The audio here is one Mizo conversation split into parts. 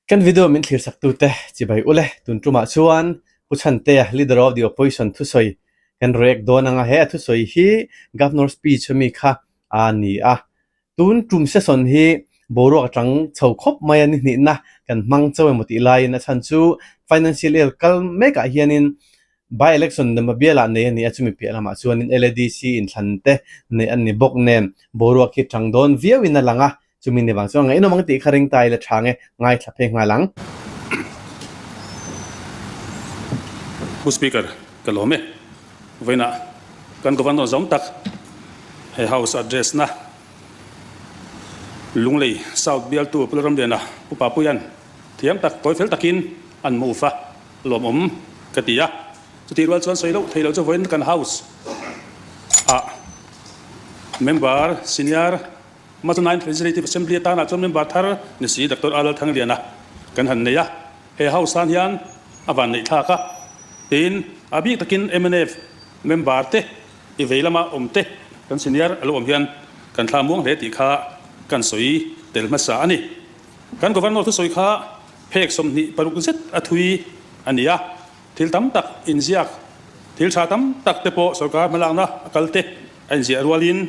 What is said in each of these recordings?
Kan video min thlir sak tute chibai ule tun tumah chuan Pu Chhantea Leader of the Opposition thusawi kan react dawn anga he a thusawi hi Governor speech ami kha a ni a. Tun tum session hi boruak atang chho khawp mai a ni hnihna kan hmang chauh emaw tih laiin a chhan chu financial year kal mekah hianin By election lema bialah nei a ni a, chumi piah lamah chuanin LADC inthlan te neih an ni bawk nen boruak hi tang dawn viauin a lang a, chumi ni vang chuan ngaihnawm ang tih kha ring ta ila tha nge ngaithla phei nghal ang. Pu Speaker, ka lawm e. Vawiinah kan Governor zawng tak he House address na Lunglei South bialtu Pu Lalramliana Pu Papuia'n thiam tak tawi fel takin an move a. Lawmawm ka ti a, chutih rual chuan sawi loh thei loh chu vawiin kan house ah member senior Machu Ninth Legislative Assembly atana chuan member thar ni si Doctor A Lalthangliana kan han nei a, he house tan hian a van neih thlak a, tin a bik takin mnf member te i vei lama awm te kan senior a lo awm hian kan thla muang hle tih kha kan sawi tel hmasa a ni. Kan Governor thusawi kha Phek 26 zet a thui a ni a, thil tam tak inziak, thil tha tam tak te pawh sorkar hmalakna a kal te a inziah rualin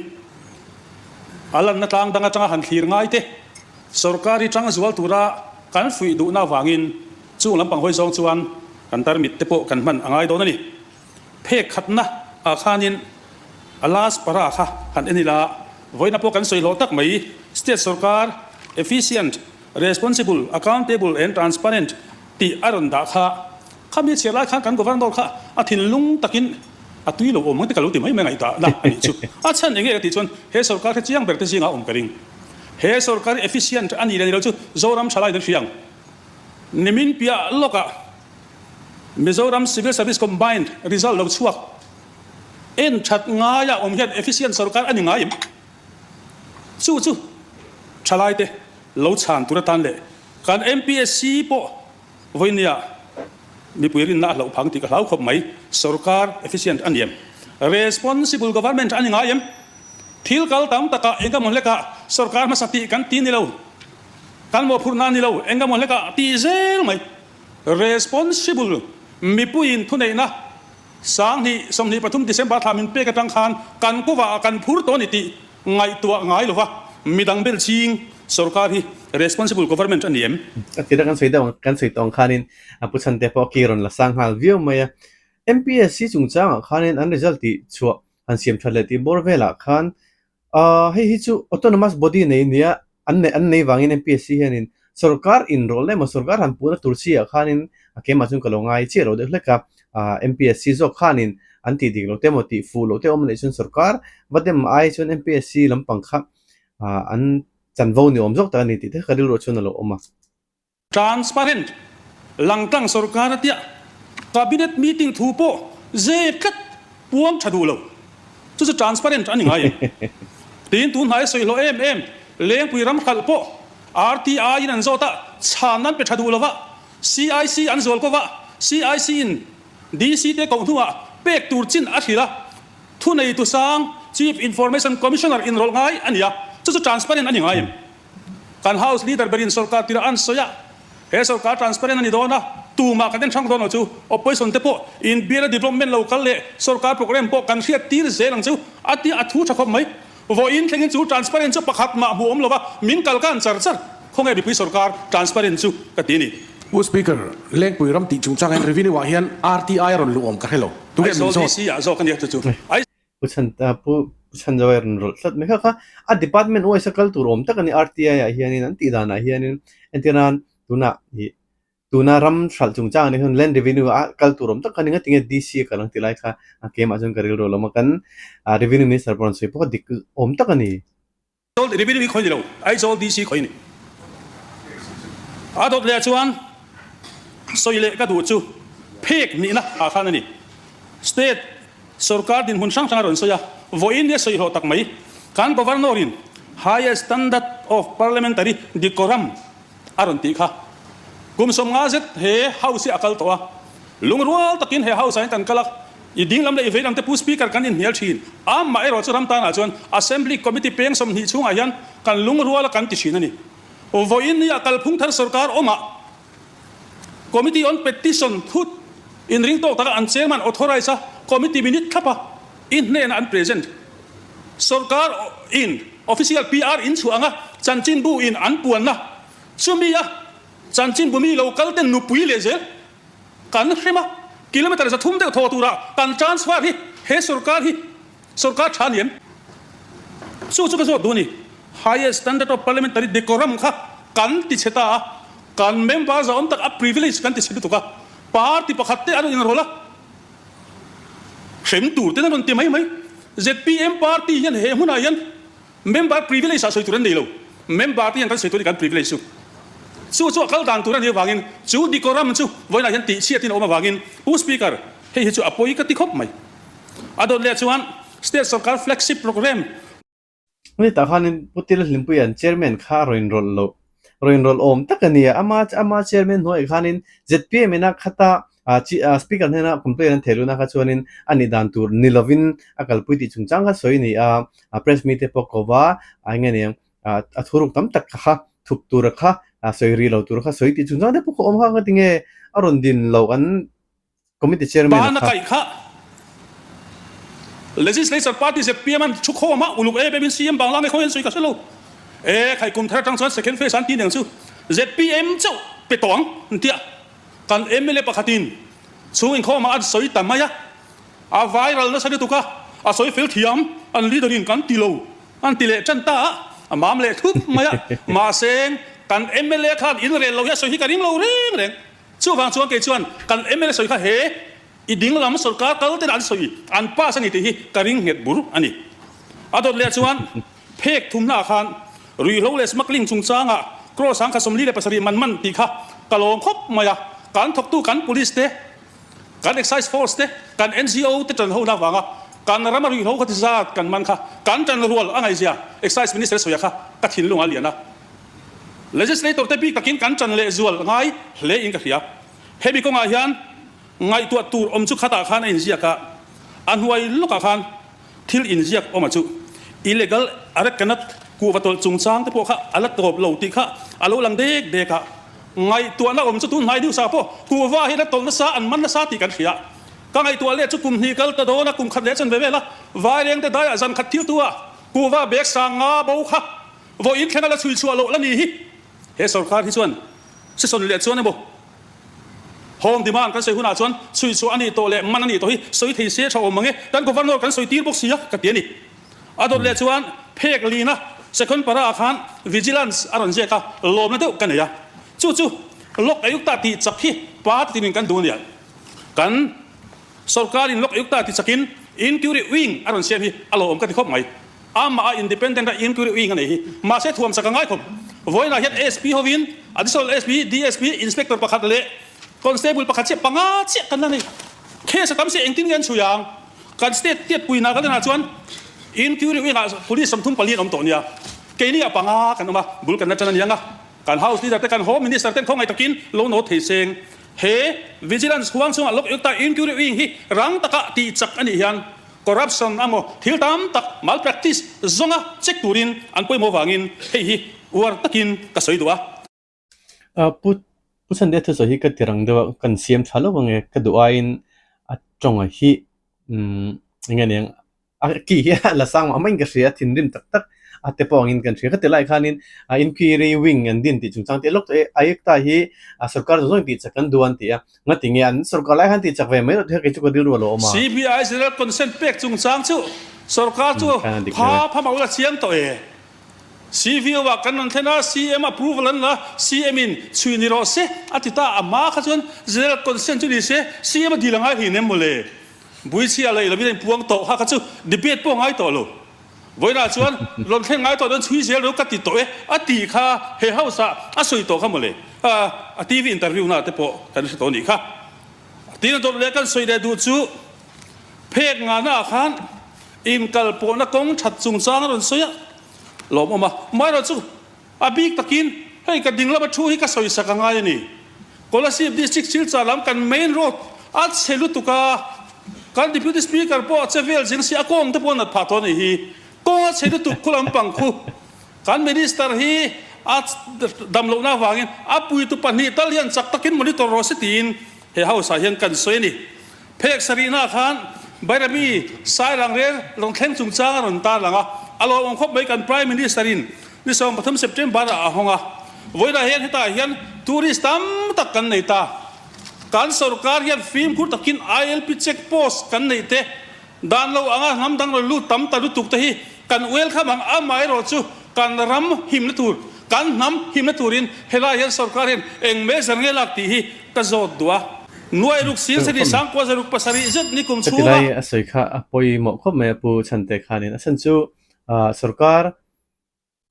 a lanna tlang dang atanga han thlir ngai te sorkar hi tang zual tura kan fuih duhna avangin chung lampang hawi zawng chuan kan tarmit te pawh kan hman a ngai dawn a ni. Phek khatna ah khanin a last para kha han en ila, vawiina pawh kan sawi hlawh tak mai, state sorkar efficient, Responsible, accountable and transparent tih a rawn dah kha, khami chhiar lai khan kan Governor kha a thinlung takin a tui lo awm ang te ka lo ti mai mai ngaihtuahna a nih chu. A chhan enge ka tih chuan he sorkar kha chiang ber te zingah a awm ka ring. He sorkar efficient a nih leh ni lo chu Zoram thalai an hria ang. Nimin piah lawkah Mizoram Civil Service Combined result lo chhuak en that ngaia awm hian efficient sorkar a ni ngai em? Chu chu thalaite lo chhan tur atan leh kan MPSC pawh vawinia mipui rinna a hlauh phang tih ka hlau khawp mai. Sorkar efficient a ni em? Responsible government a ni ngai em? Thil kal tam takah engemaw hlekah sorkar hmasa tih kan ti ni lo, kan mawhphurhna a ni lo, engemaw hlekah tih zel mai. Responsible mipuiin thuneihna 2023 December thla min pek atang khan kan kawah kan phur tawh a ni tih ngaihtuah ngai lova midang bel ching sorkar hi responsible government a ni em? A tira kan sawi deuh ang kan sawi tawh ang khanin a pu chhante pawh a ki rawn la sang nghal viau mai a. MPSC chungchangah khanin an result tih chhuah han siam that leh tih bawr velah khan Ahh hei hi chu autonomous body nei nia an nei an nei vangin MPSC hianin sorkar inrawlh emaw sorkar han puhna tur chi ah khanin a keimah chuan ka lo ngai chiah lo deuh hlek a, ahh MPSC zawk khanin an tih dik loh te emaw tih fuh loh te awm anih chuan sorkar va dem ai chuan MPSC lampang kha ahh an chanvo ni awm zawk tak a ni tih te kha ka rilruah chuan a lo awm a. Transparent, Langtlang sorkar a tia Cabinet meeting thu pawh zep tlat puang tha duh lo. Chu chu transparent a ni ngai em? Tiin tun hnai sawi hlawh em em Lengpui ram hralh pawh RTI in an zawt a, chhan an pe tha duh lo va, CIC an zual ko va, CIC in DC te koh hnuah pek tur chin a hrilh a, thuneitu sang Chief Information Commissioner inrawlh ngai a ni a, chu chu transparent a ni ngai em? Kan House Leader berin sorkar tirah an sawi a, he sorkar transparent a ni dawn a, tumah kan en hrang dawn lo chu, opposition te pawh in biala development lo kal leh sorkar programme pawh kan hriat tir zel ang chu a ti a thu tha khawp mai. Vawiin thlengin chu transparent chu pakhat mah hmuh awm lo va, min kal kan char char. Khawnge mipui sorkar transparent chu ka ti a ni. Pu Speaker, Lengpui ram tih chungchang hian revenue ah hian RTI a rawn luh awm ka hre lo. Tunge min Aizawl zawt? DC ah zawk a nia chu chu. Pu Chhan Pu Chhanzawia rawn rawlh tlat mai kha kha a department wise a kal tur awm tak a ni RTI ah hianin an tih danah hianin entir nan tunah ih tuna ram hralh chungchang ah hian land revenue a kal tur awm tak kha ni nga tinge DC a kal ang tih lai kha a keimah chuan ka rilru lo awm a kan revenue minister pawh rawn sawi pawh kha dik awm tak a ni. Aizawl Revenue hi khawi ni lo, Aizawl DC khawi ni. A dawt leh chuan sawi leh ka duh chu phek nihna ah khan a ni. State sorkar dinhmun hrang hrang a rawn sawi a, vawiin nia sawi hlawh tak mai. Kan Governor in Highest Standard of Parliamentary Decorum a rawn tih kha. Kum 50 zet he House hi a kal tawh a, lungrual takin he House ah hian kan kal a, I ding lam leh i vei lam te Pu Speaker kan inhnial thin. Amah erawh chu ram tanah chuan Assembly Committee peng 20 chhungah hian kan lungrual a kan ti thin a ni. Vawiin ni ah kalphung thar sorkar awmah. Committee on Petition thut inring tawk taka an chairman authorise a, committee minute thlap a, i hnenah an present. Sorkar in official PR in chhuah anga chanchinbu in an puanna chumi a chanchinbu mi lo kal ten nupui leh zel kan hrem a, kilometre 300 deuh thaw tura kan transfer hi he sorkar hi sorkar tha ni em? Chu chu ka zawt duh a ni. Highest standard of parliamentary decorum kha kan ti chhe ta a, kan member zahawm tak a privilege kan ti chhe lutuk a, party pakhat te a rawn inrawlh a, hrem tur ten a rawn ti mai mai. Zpm party hian he hmunah hian member privilege ah sawi tur an nei lo, member te hian kan sawi tur a ni kan privilege chu. Chu chu a kal dan tur a nih avangin chu decorum chu vawiinah hian tihchhiatin a awm avangin Pu Speaker, hei hi chu a pawi ka ti khawp mai. A dawt leh chuan state sorkar flagship programme Hetah khanin Pu Tila Hlimpuia'n Chairman kha a rawn inrawlh loh, rawn inrawlh awm tak a ni a. Ama ama Chairman hnuaiah khanin zpm ina khata Speaker hnena complaint an theh luhna kha chuanin a nih dan tur ni lovin a kalpui tih chungchang kha sawi a ni a. Press meet te pawh ko va, eng nge niang a thuruk tam tak kha thup tura kha sawi rih lo tur kha sawi tih chungchang te pawh kha awm kha nga tinge a rawn din loh an Committee Chairman a kha. Bana kaih kha Legislature Party zpm an thu khawm a, uluk em em in CM Bangla nge khawi an sawi ka hre lo. E khai kum thar atang chuan second phase an ti neng chu zpm chauh pe tawh ang an tia. Kan mla pakhatin chhung inkhawmah an sawi ta mai a, a viral nasa lutuk a, a sawi fel thiam an leader in kan ti lo an ti leh tan ta a, a mam leh thup mai a. Mahse kan mla khan inrel lo hi a sawi hi ka ring lo reng reng. Chuvang chuan kei chuan kan mla sawi kha he i ding lam sorkar kal ten an sawi an pass a ni tih hi ka ring nghet bur a ni. A dawt leh chuan phek thumna ah khan ruihhlo leh smuggling chungchangah crore 47 man man tih kha ka lawm khawp mai a, kan thawktu kan police te, kan excise force te, kan NGO te tan hona avanga kan rama ruihhlo kha ti zat kan man kha kan tan rual a ngaihzia excise minister sawia kha ka thinlung a lian a. Legislator te bik takin kan chan leh zual ngai hle in ka hria. Hemi kawngah hian ngaihtuah tur awm chu khatah khan a inziak a, a hnuai lawkah khan thil inziak awm a chu illegal arecanut kuhva tawlh chungchang te pawh kha a la tawp lo tih kha a lo lang dek dek a. Ngaihtuahna awm chu tun hnai news ah pawh kuhva hi la tawlh nasa an man nasa tih kan hria. Ka ngaihtuah leh chu kum hnih kal ta dawn a, kum khat leh chan ve vel a, Vaireng te daiah zan khat thil tu a kuhva bag sang nga bo kha Vawiin thleng a la chhui chhuah loh la ni hi. He sorkar hi chuan session leh chuan emaw Home demand kan sawi hunah chuan chhui chhuah a nih tawh leh man a nih tawh hi sawi thei se tha awm ang e, kan Governor kan sawi tir bawk si a ka ti a ni. A dawt leh chuan phek lina second para ah khan vigilance a rawn ziak a, lawmna deuh ka nei a. Chu chu Lok Ayukta tih chak hi party tinin kan duh a nia. Kan sorkarin Lok Ayukta ti chakin Inquiry Wing a rawn siam hi a lawmawm ka ti khawp mai. Amah a independent a inquiry wing a nei hi. Mahse thuam sak a ngai khawp. Vawiinah hian SP hovin Additional SP, DSP, Inspector pakhat leh Constable pakhat chiah panga chiah kan la nei. Case a tam si engtin nge an chhui ang? Kan state tiatpui hna kan enah chuan inquiry wing ah police 34 an awm tawh nia. Keini ah panga kan awm a, bul kan la tan a niang a. Kan House Leader te kan Home Minister ten khawngaih takin lo nawt thei seng. He Vigilance huang chungah lawk yukta inquiry wing hi rang taka tih chak a nih hian Corruption a maw thil tam tak malpractice zawnga check turin an pawimawh vangin hei hi uar takin ka sawi duh a. Pu Pu Chhantea thusawi hi ka ti rang deuh a, kan siam tha lo ange ka duh aiin a tawnga hi umm eng nge niang a ki hi a la sang mah maiin ka hria a thinrim tak tak a te pawh angin kan hria ka ti lai khanin a inquiry wing an din tih chungchang te lawk Ayukta hi a sorkar zawng zawng tih chak an duh an ti a. Ngati nge an sorkar lai khan tih chak ve mai loh te kha kei chu ka rilru a lo awm a. CBI General Consent pek chungchang chu sorkar chu pha pha mah ula chiang tawh e. CVO ah kan rawn thlen a, CM approval an la, CM in chhui ni rawh se a ti ta a, hma kha chuan General Consent chu ni se CM a dil a ngai hlin em mawle. Buichhia leh lovin a inpuang tawh kha kha chu debate pawh a ngai tawh lo. Vawiinah chuan rawn thleng ngai tawh dawn chhui zel ro ka ti tawh e a tih kha he house ah a sawi tawh kha mawle a TV interview na te pawh kan hre tawh nih kha. Tiin a dawt leh kan sawi leh duh chu phek ngana ah khan inkal pawhna kawng that chungchang a rawn sawi a lawmawm a amaherawhchu chu A bik takin hei ka ding lama thu hi ka sawi sak a ngai a ni. Kolasib District Silchar lam kan main road a chhe lutuk a, kan Deputy Speaker pawh a che vel zing si a kawng te pawh a nat phah tawh a nih hi. Kawng a chhe lutuk khu lampang khu kan Minister hi A dam lohna avangin a puitu pahnih tal hian chak takin monitor rawh se tiin he house ah hian kan sawi a ni. Phek sarihna khan Bairabi Sairang rel rawn thleng chungchang a rawn tarlang a, a lawmawm khawp mai kan Prime Minister in ni 13 September ah a hawng a, vawiinah hian hetah hian tourist tam tak kan nei ta. Kan sorkar hian fimkhur takin ILP check post kan neih te Dan lo anga hnam dang rawn lut tam ta lutuk te hi kan welcome ang amaherawh chu kan ram himna tur, kan hnam himna turin helai hian sorkar hian eng measure nge lak tih hi ka zawt duh a. Nuai ruk sir seri sangkua zaruk pasarih zet ni kum Heti chhunga. lai a sawi kha a pawimawh khawp mai a Pu Chhante khanin a chhan chu sorkar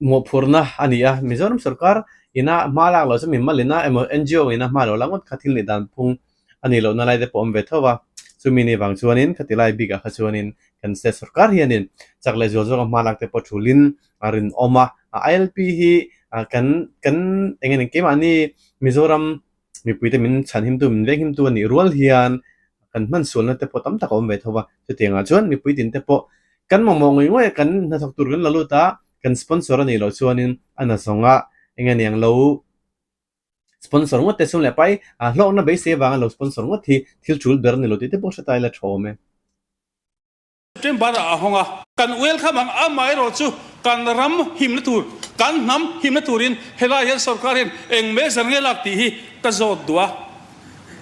Mawhphurhna a ni a, Mizoram sorkar ina hma lak loh chu mimal ina emaw NGO ina hma lo lak ngawt kha thil nih dan phung a nih lohna lai te pawh awm ve tho a, chumi ni vang chuanin khati lai bikah kha chuanin kan state sorkar hianin chak leh zual zawka hma lak te pawh thulin a rinawm a, ILP hi kan kan eng nge keimahni Mizoram Mipuite min chhanhimtu, min venghimtu a nih rual hian kan hman sualna te pawh tam tak a awm ve tho va. Chutiangah chuan mipui tin te pawh kan mamawh ngawih ngawih a, kan hnathawk tur kan la lut a, kan sponsor a nih loh chuanin a na zawnga eng nge niang lo sponsor ngawt te sum leh pai hlawkna beisei avanga lo sponsor ngawt hi thil tul ber a ni lo tih te pawh hre ta ila tha awm e. September ah a hawng a. Kan welcome ang amaherawh chu kan ram himna tur, kan hnam himna turin helai hian sorkar hian eng measure nge lak tih hi ka zawt duh a.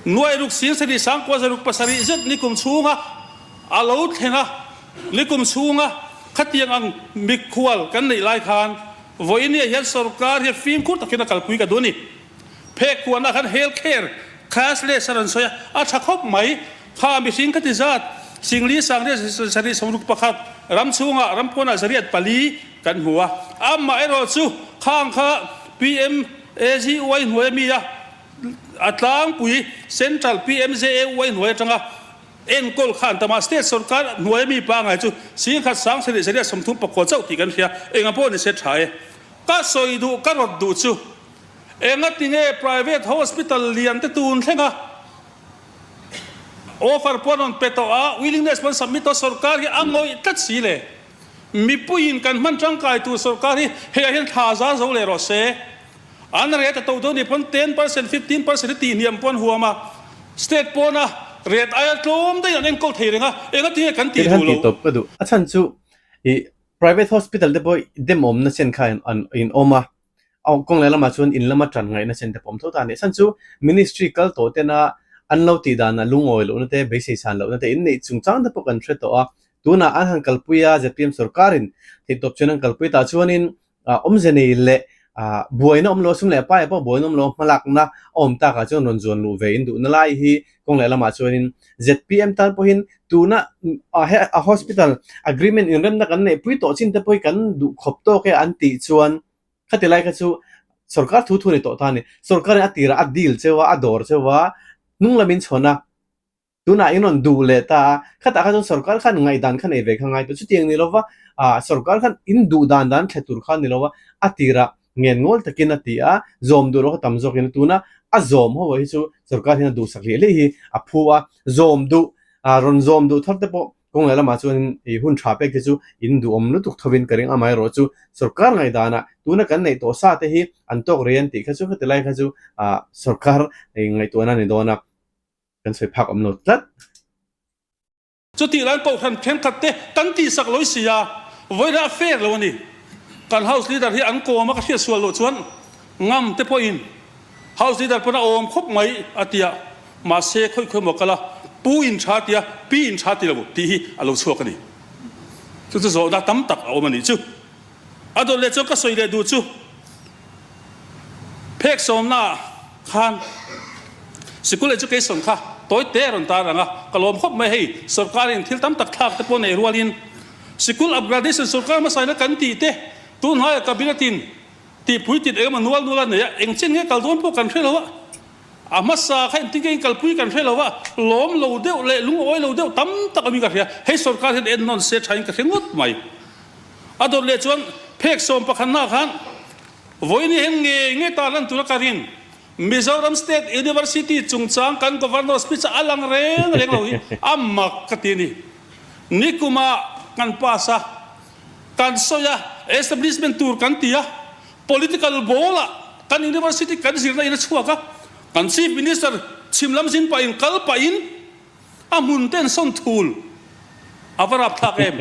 Nuai ruk sing sarih sangkua zaruk pasarih zet nikum chhunga a lo thleng a, nikum chhunga khatiang ang mikhual kan neih lai khan vawiin hian sorkar hian fimkhur takin a kalpui ka duh a ni. Phek kuanah khan health care cashless a rawn sawi a, a tha khawp mai. Kha mihring ka ti zat, Singli Sangria sarih 61, ram chhungah ram pawnah zariat pali kan hmu a. Amah erawh chu khang kha PMAGY hnuai ami a, a tlangpui Central PMJAY hnuai atanga enkawl kha an tam a. State sorkar hnuai ami pangngai chu Singkhat Sang sarih zariat 34 chauh tih kan hria. Engah pawh ni se tha e. Ka sawi duh, ka rawt duh chu. Engati nge private hospital lian te tun thleng a offer pawh an rawn pe tawh a, willingness pawh an submit tawh a, sorkar hi a ngawih tlat si le. Mipuiin kan hman tangkai tur sorkar hi hei ah hian thla zar zo leh rawh se. An rate a to dawn nih pawn 10%, 15% hi tihhniam pawh an huam a, state pawna rate aia tlawm daih an enkawl thei reng a, engati nge kan tih Thil han duh tih loh? tawp ka duh. A chhan chu ih private hospital te pawh demawmna chen kha an in awm a, Kawng leh lamah chuan in lama tan ngaihna chen te pawh awm tho ta a ni. Chhan chu Ministry kal tawh tena an lo tih danah lungawi lohna te, beisei san lohna te, inneih chungchang te pawh kan hre tawh a. Tunah an han kalpui a, zpm sorkarin theihtawp chuan an kalpui tah chuanin awmze nei leh buaina awm lo, sum leh paia pawh buaina awm lo hmalakna a awm takah chuan rawn zuan luh ve in duhna lai hi kawng leh lamah chuanin zpm tan pawhin tuna a hospital agreement inremna kan neihpui tawh chin te pawh hi kan duh khawp tawk e an tih chuan Khati lai kha chu sorkar thu thu a ni tawh ta a ni. Sorkarin a tirah a deal cheu a, a dawr cheu a, hnung lamin chhawn a, tunah in rawn duh leh ta a, khatah kha chuan sorkar khan ngaihdan kha nei ve kha ngai tawh. Chutiang ni lova, ah sorkar khan in duh dan dan thle tur kha a ni lova, a tirah ngen ngawl takin a ti a, zawm duh loh kha tam zawkin tuna a zawm ho hi chu sorkar hian a duhsak hlih hlih hi a phu a, zawm duh, ah rawn zawm duh thar te pawh Kawng leh lamah chuanin i hun tha pek te chu in duhawm lutuk thovin ka ring amaherawh chu sorkar ngaihdanah tuna kan neih tawh sa te hi an tawk rei an tih kha chu khati lai kha chu ah sorkar ngaihtuahna a ni dawn a, kan sawi phak awm lo tlat. Chutih lai Kohhran thenkhat te kan tihsak lawih si a, vawilah a fair lo a ni. Kan House Leader hi an kawm a ka hriat sual loh chuan ngam te pawhin House leader pawn a awm khawp mai a ti a, mahse khawi khawi maw kal a, pu in tha ti a, pi in tha ti lo tih hi a lo chhuak a ni. Chu chu zawhna tam tak a awm a nih chu. A dawt leh chuan ka sawi leh duh chu phek sawmna ah khan sikul education kha tawi te a rawn tar ang a, ka lawm khawp mai hei sorkarin thil tam tak thlak te pawh nei rualin sikul upgradation sorkar hmasaina kan tih te tunhnaia cabinet in Tihpui tit engemaw nual nual a nei a, eng chin nge kal dawn pawh kan hre lo a, a hmasa kha engtin nge inkalpui kan hre lo a, lawm lo deuh leh lungawi lo deuh tam tak awmin ka hria, hei sorkar hian en nawn se thain ka hre ngawt mai. A dawt leh chuan phek sawm pakhatna khan vawiin hian ngei ngei ta lan tura ka rin Mizoram State University chungchang kan Governor speech a lang reng reng lo hi a mak ka ti a ni. Nikumah kan pass a, kan sawi a, establishment tur kan ti a. Political ball ah kan University kan zirna in a chhuak a, kan Chief Minister chhim lam zin pahin kal pahin a hmun te an sawn thul. A va rapthlak em?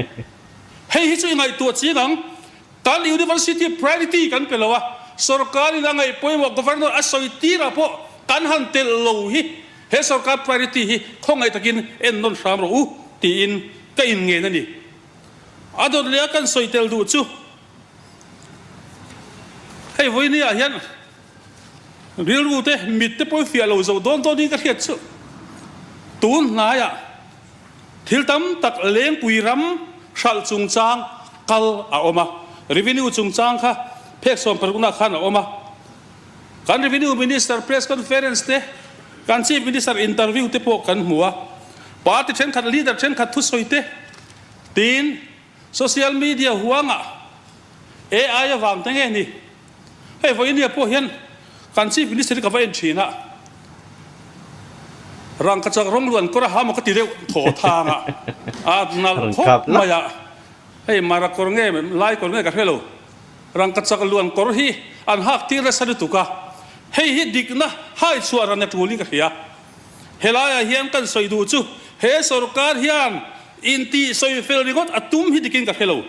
Hei hi chu i ngaihtuah chiang ang. Kan University priority kan pe lo a, sorkar in a ngaih pawimawh Governor a sawi tirah pawh kan han telh lo hi he sorkar priority hi khawngaih takin en nawn hram rawh u tiin ka inngen a ni. A dawt leh a kan sawi tel duh chu hei vawinia hian rilru te mit te pawh fiah lo zo dawn dawnin ka hriat chu tun hnaiah Thil tam tak Lengpui ram hralh chungchang kal a awm a, Revenue chungchang kha phek sawmparukna khan a awm a. Kan Revenue Minister press conference te, kan Chief Minister interview te pawh kan hmu a. Party thenkhat leader thenkhat thusawi te, tin social media huangah AI avang te nge ni? Hei vawinia pawh hian kan Chief Minister hi ka va en thin a, rangkachak rawng luan kawr a ha maw ka ti deuh thaw thang a, a nalh khawp mai a, hei mara kawr nge lai kawr nge ka hre lo, rangkachak luan kawr hi an hak tir nasa lutuk a, hei hi dikna hai chhuah ran a tul in ka hria. Helaiah hian kan sawi duh chu he sorkar hian intih sawi fel ringawt a tum hi dikin ka hre lo.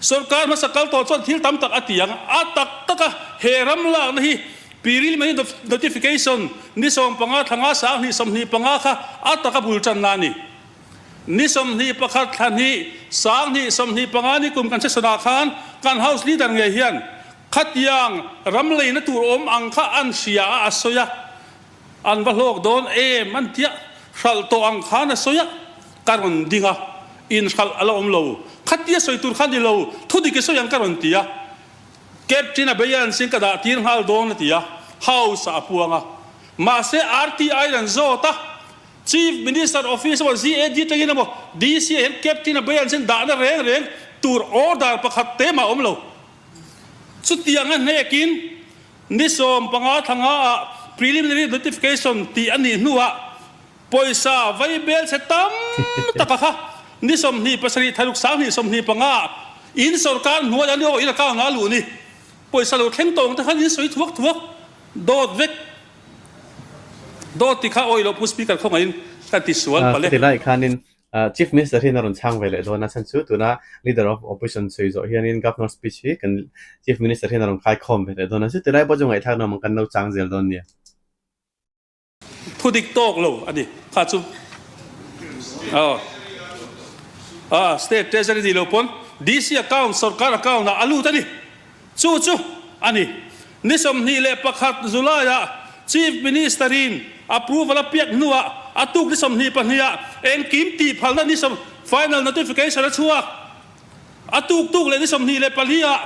Sorkar hmasa kal tawh chuan thil tam tak a ti ang. A tak taka he ram lakna hi Preliminary Notification ni 15 thla nga 2025 kha a taka bul tanna a ni. Ni 21 thla hnih 2025 ni kum kan session ah khan kan House Leader ngei hian khatiang ram leina tur awm ang kha an hria a a sawi a. An va hlawk dawn em an tia hralh tawh ang khan a sawi a, ka rawn ding a, in hralh a la awm lo, khatia sawi tur kha ni lo, thu dik i sawi ang ka rawn ti a, Captain a Bayern sin ka dah tir nghal dawn a ti a, House ah a puang a, mahse RTI an zawt a, Chief Minister Office emaw GAD tangin emaw DC ah hian Captain a Bayern sin dahna reng reng tur order pakhat te mah a awm lo. Chutiang a hnekin Ni 15 thla nga ah preliminary notification tih a nih hnuah pawisa vai bel chhe tam tak a kha ni 27 tharuk 2025 ah in sorkar hnuai a ni aw in account ah a luh ni pawisa lo thleng tawng te khan in sawi thuak thuak dawt vek dawt ti kha awi loh Pu Speaker khawngaihin ka ti sual palh e. Khawtilai khanin Chief Minister hian a rawn chhang ve leh dawn a, chhan chu tuna Leader of Opposition sawi zawh hianin Governor speech hi kan Chief Minister hian a rawn khaikhawm ve leh dawn a, chuti lai pawh chu ngaihthlak nuam ang kan lo chang zel dawn nia. Thu dik tawk lo a ni kha chu aw a State Treasury ni lo pawn DC account sorkar account ah a lut a ni. Chu chu a ni. Ni 21 July-ah Chief Minister-in approval a piak hnuah a tuk ni 22 ah engkim tih phalna ni sawm final notification a chhuak. A tuk tuk leh ni 24 ah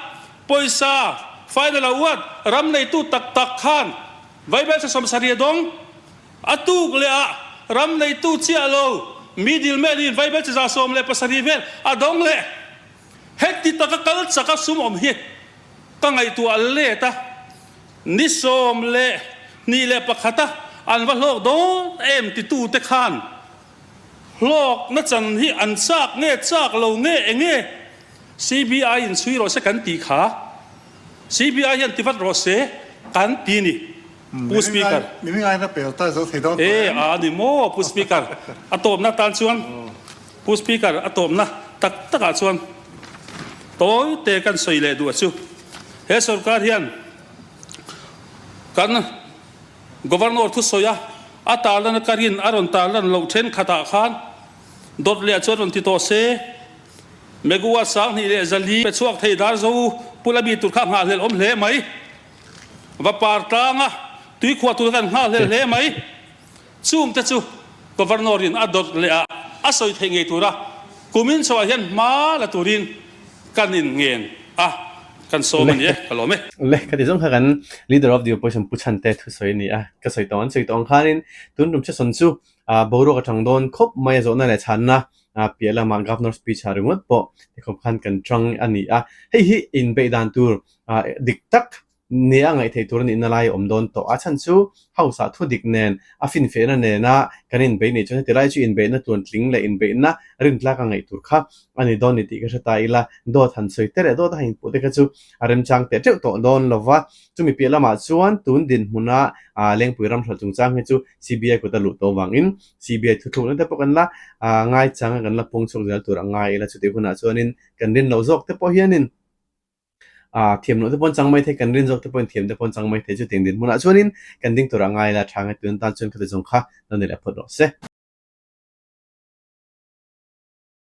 pawisa final a uat ram neitu tak tak khan vaibelchhe 70 a dawng. A tuk leh ah ram neitu chiah lo middleman in vaibelchhe 117 vel a dawng leh. Heti taka kal chaka sum awm hi ka ngaihtuah let a, ni 21 a an va hlawk dawn em titute khan hlawkna chan hi an chak nge chak lo nge enge CBI in chhui rawh se kan tih kha CBI hian ti vat rawh se kan ti ni. Pu Speaker. Mihring aiin a pel ta zo thei dawn tawh em? E a ni maw Pu Speaker. A tawpna tan chuan Pu Speaker a tawpna tak takah chuan tawi te kan sawi leh duh a chu. He sorkar hian kan Governor thusawi a a tarlan a karin a rawn tarlan loh thenkhatah khan dawt leh chuan rawn ti tawh se. Megawatt 2400 pe chhuak thei dar zo Pu Lami tur kha nghahhlelh awm hle mai. Va par tlanga tuikhuah tur kan nghakhlel hle mai. Chungte chu Governor in a dawt leh a, a sawi theih ngei tura kumin chhoah hian hma la turin kan in ngen a, kan sawm a ni e, ka lawm e. Le, ka ti zawng kha kan Leader of the Opposition Pu Chhante thusawi a ni a, ka sawi tawh an sawi tawh ang khanin tun tum session chu boruak a tang dawn khawp mai a, zawhna leh chhanna piah lamah Governor speech ah ringawt pawh tikhawp khan kan tang a ni a, hei hi inbeih dan tur dik tak. Nia ngaih theih tur a nihna lai a awm dawn tawh. A chhan chu House ah thudik nen, a finfiahna nena kan inbeih nih chuan heti lai chu inbeihna tluantling leh inbeihna rintlak a ngaih tur kha a ni dawn ni tih ka hre ta ila, dawt han sawi te leh dawt a han inpuh te kha chu a remchang teh teuh tawh dawn lo va. Chumi piah lamah chuan tun dinhmuna Lengpui ram hralh chungchang hi chu CBI kut a luh tawh vangin CBI thuthlukna te pawh kan la ngaichang a, kan la pawng chhuak zel tur a ngai ila chutih hunah chuanin kan rin loh zawk te pawh hianin thiam loh te pawh an chang mai thei, kan rin zawk te pawhin thiam te pawh an chang mai thei chu tiang dinhmunah chuanin kan ding turah ngai la tha nge tun tan chuan khati zawng kha lo ni leh phawt rawh se.